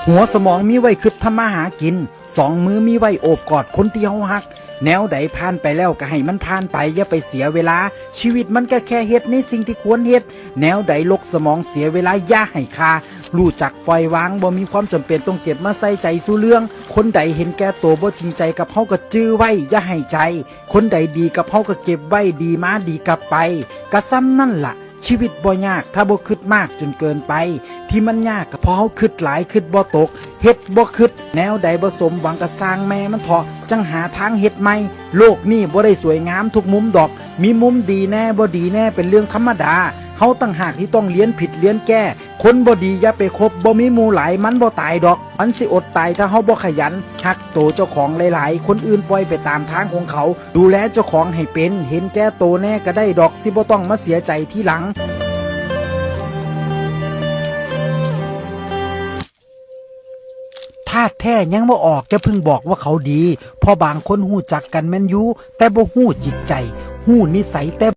ຫົວສະໝອງມີໄວ້ຄິດທຳມາຫາກິນ, ສອງມືມີໄວ້ໂອບກອດຄົນທີ່ເຮົາຮັກ. ແນວໃດຜ່ານໄປແລ້ວກໍໃຫ້ມັນຜ່ານໄປ, ຢ່າໄປເສຍເວລາ. ຊີວິດມັນກໍແຄ່ເຮັດໃນສິ່ງທີ່ຄວນເຮັດ. ແນວໃດລົກສະໝອງເສຍເວລາ, ຢ່າໃຫ້ຄ່າ. ຮູ້ຈັກປ່ອຍວາງ, ບໍ່ມີຄວາມຈຳເປັນຕ້ອງເກັບມາໃສ່ໃຈສູ່ເລື່ອງ. ຄົນໃດເຫັນແກ່ໂຕ, ບໍ່ຈິງໃຈກັບເຮົາກໍຈື່ໄວ້, ຢ່າໃຫ້ໃຈ. ຄົນໃດດີກັບເຮົາກໍເກັບໄວ້, ດີມາດີກັບໄປ. ກະສ່ຳນັ້ນລະ. ຊີວິດບໍ່ຍາກຖ້າບໍ່ຄິດມາກຈົນເກີນໄປ. ທີ່ມັນຍາກກໍເພາະເຮົາຄິດຫຼາຍ, ຄິດບໍ່ຕົກ, ເຮັດບໍ່ຄິດ. ແນວໃດບໍ່ສົມຫວັງກໍຊ່າງແມ່ມັນເຖາະ, ຈັ່ງຫາທາງເຮັດໃໝ່. ໂລກນີ້ບໍ່ໄດ້ສວຍງາມທຸກມຸມດອກ, ມີມຸມດີແດ່ ບໍ່ດີແດ່ ເປັນເລື່ອງທຳມະດາ. ເຮົາຕ່າງຫາກທີ່ຕ້ອງລຽນຜິດລຽນແກ້. ຄົນບໍ່ດີຢ່າໄປຄົບ, ບໍ່ມີໝູ່ຫຼາຍ ມັນບໍ່ຕາຍດອກ. ມັນຊິອົດຕາຍຖ້າເຮົາບໍ່ຂະຫຍັນ. ຮັກໂຕເຈົ້າຂອງຫຼາຍໆ, ຄົນອື່ນປ່ອຍໄປຕາມທາງຂອງເຂົາ. ດູແລເຈົ້າຂອງໃຫ້ເປັນ, ເຫັນແກ່ໂຕແດ່ກໍໄດ້ດອກ, ຊິບໍ່ຕ້ອງມາເສຍໃຈທີຫຼັງ. ທາດແທ້ຍັງບໍ່ອອກ, ຢ່າເພິ່ງບອກວ່າເຂົາດີ, ເພາະບາງຄົນຮູ້ຈັກກັນແມ່ນຢູ່, ແຕ່ບໍ່ຮູ້ຈິດໃຈ, ຮູ້ນິໄສແຕ່